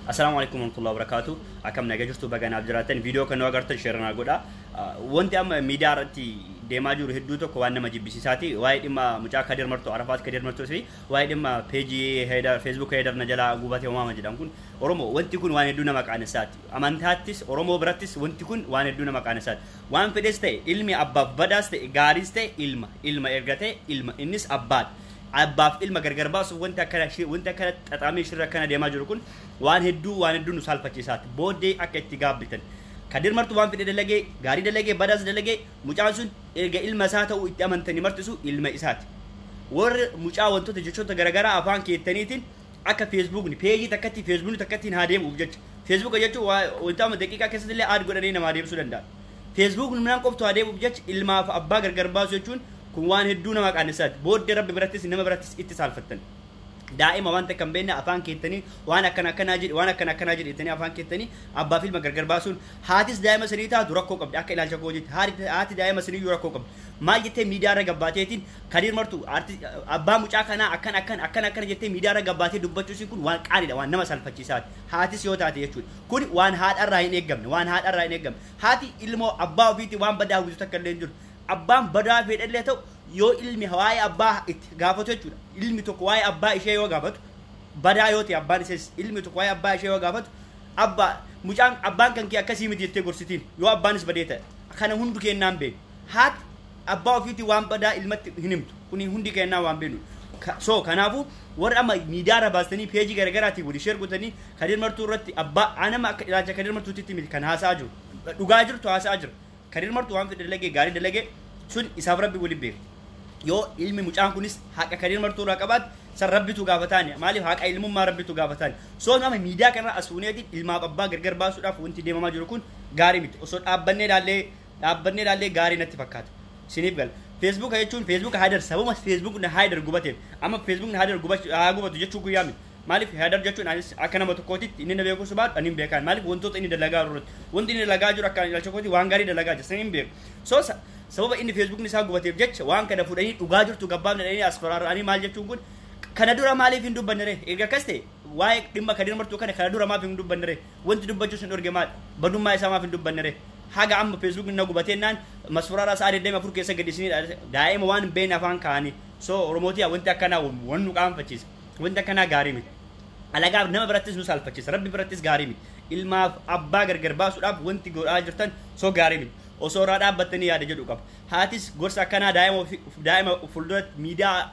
Assalaamu alaikum warahmatullahi wabarakatuh. Akkam nagaa jirtu, baga naaf jiraattan. Viidiyoo kan nu agartan share naa godha. Wanti amma miidiyaa irratti deemaa jiru hedduu tokko waan nama jibbisiisaati. Waa'ee dhimma mucaa Kadir Martoo, Arafaat Kadir Martoo fi waa'ee dhimma peejii Heedar, Facebook Heedar na jalaa gubatee uumama jedhan kun, Oromoo, wanti kun waan hedduu nama qaanessaati. Amantaattis Oromoo birattis wanti kun waan hedduu nama qaanessaati. Waan fedhes ta'e, ilmi abbaaf badaas ta'e gaariis ta'e, ilma ilma erga ta'e ilma, innis abbaadha. Abbaaf ilma gargar baasuuf wanti akkana xaxamee shirra akkana deemaa jiru kun waan hedduu nu saalfachiisaati. Booddee akka itti gaabbitan. Kadir Martu waan fedhe dalagee, gaarii dalagee, badaas dalagee, mucaan sun erga ilma isaa ta'uu itti amantanii martisu ilma isaati. Warri mucaa wantoota jechoota garaagaraa afaan keettaniitiin akka Facebookni peejii takkatti, Facebookni takkattiin haa deemuuf jecha. Facebooka jechuun wanta amma daqiiqaa keessatti illee add godhanii namaa deebisuu danda'a. Facebookni midhaan qoftu haa deemuuf jecha ilmaaf abbaa gargar baasu jechuun kun waan hedduu nama qaanessaati. Booddee Rabbi birattis nama birattis itti saalfattan. Daa'ima waan takka hin beekne afaan keettanii waan akkana akkanaa jedhi, waan akkana akkanaa jedhi jettanii afaan keettanii abbaa fi ilma gargar baasuun, haatis daa'ima sanii taatu rakkoo qabdi. Akka ilaalcha koo jetti, haati daa'ima sanii iyyuu rakkoo qabdi. Maal jettee miidiyaa irra gabbaateetiin Kadir Martu abbaa mucaa kanaa akkan akkan akkan akkana jettee miidiyaa irra gabbaatee dubbachuu kun waan qaaliidha, waan nama salphachiisaati. Haatis yoo taate jechuudha. Kun waan haadharraa hin eeggamne, waan haadharraa hin eeggamne. Haati ilmoo abbaa ofiitti waan badaa hawwisu takka illee hin jiru. Abbaan badaa fedhallee ta'u, yoo ilmi waa'ee abbaa itti gaafatu jechuudha. Ilmi tokko waa'ee abbaa ishee yoo gaafatu, badaa yoo ta'e abbaan ishees, ilmi tokko waa'ee abbaa ishee yoo gaafatu, abbaa mucaan abbaan kan kee akkasii miti jettee gorsitiin yoo abbaanis badee ta'e. Kana hundi kennaan beenu. Haati abbaa ofiitti waan badaa ilmatti hin himtu. Kuni hundi kennaa waan beenu. So kanaafuu warri amma miidiyaa irra baastanii peejii garaagaraatiin walii share gootanii Kadir Martuu irratti, abbaa anama akka ilaalcha Kadir Martuutitti miti kan haasa'aa jiru. Dhugaa jirtu haasa'aa jira. Kadir Martuu waan fedhe dalagee, gaarii dalagee, sun isaaf Rabbi waliin beeku. Yoo ilmi mucaan kunis haqa Kadir Martuu irraa qabaate, san Rabbitu gaafataani. Maaliif? Haqa ilmummaa Rabbitu gaafataani. So nama miidiyaa kanarra as fuuneetiin ilmaaf abbaa gargar baasuudhaaf wanti deemamaa jiru kun gaarii miti. Osoo dhaabbannee ilaallee gaarii natti fakkaata. Siniif gala. Facebook jechuun Facebook haadar, sababa Facebook na haadar gubateef amma Facebook na haadar haa gubatu jechuu guyyaa miti. Maaliif? Haadar jechuun anis akka nama tokkootitti inni na beeku subaadhu ani hin beekan. Maaliif? Wantoota inni dalagaa jiru irratti, wanti inni dalagaa jiru akka ilaalcha kooti waan gaarii dalagaa jira, san hin beeku. So sababa inni Facebookni isaa gubateef jecha waan kana fuudhanii dhugaa jirtu gabbaafne dhanii as faraara'anii maal jechuun kun, kana dura maaliif hin dubbanne ree? Erga akkas ta'e, waa'ee dhimma Kadir Martuu kana dura maaf hin dubbanne ree? Wanti dubbachuu sun dhorge maal? Badummaa isaa maaf hin dubbanne ree? Haga amma Facebook na gubateennaan masfuraara sa'a 24 keessa gadi isinii daa'ima waan hin beekne afaan kaa'anii. So Oromootii, wanti akkanaa waan nu qaanfachiisa. Wanti akkanaa gaarii miti. Alagaaf nama birattis nu saalfachiisa. Rabbi birattis gaarii miti. Ilmaaf abbaa gargar baasuudhaaf wanti godhaa jirtan so gaarii miti. Osoo irraa dhaabbattanii yaada jedhu qaba. Haatis gorsa akkanaa daa'ima fuulduratti, miidiyaa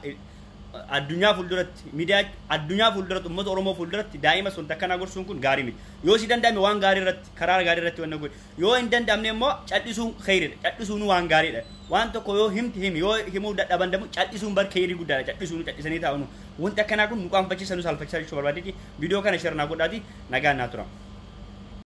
addunyaa fuulduratti, miidiyaa addunyaa fuulduratti, uummata Oromoo fuulduratti daa'ima wanta akkanaa gorsuun kun gaarii miti. Yoo si danda'ame waan gaarii irratti, karaa gaarii irratti wanna godhi. Yoo hin danda'amne immoo cal'isuun kheyriidha. Cal'isuun waan gaariidha. Waan tokko yoo himti himi, yoo himuu dadhaban damu cal'isuun bar kheyrii guddaadha. Cal'isuun, cal'isanii taa'uun wanti akkanaa kun nu qaanfachiisa, nu saalfachiisa jechuu barbaadeeti. Viidiyoo kana share naa godhaati, nagaan naa tura.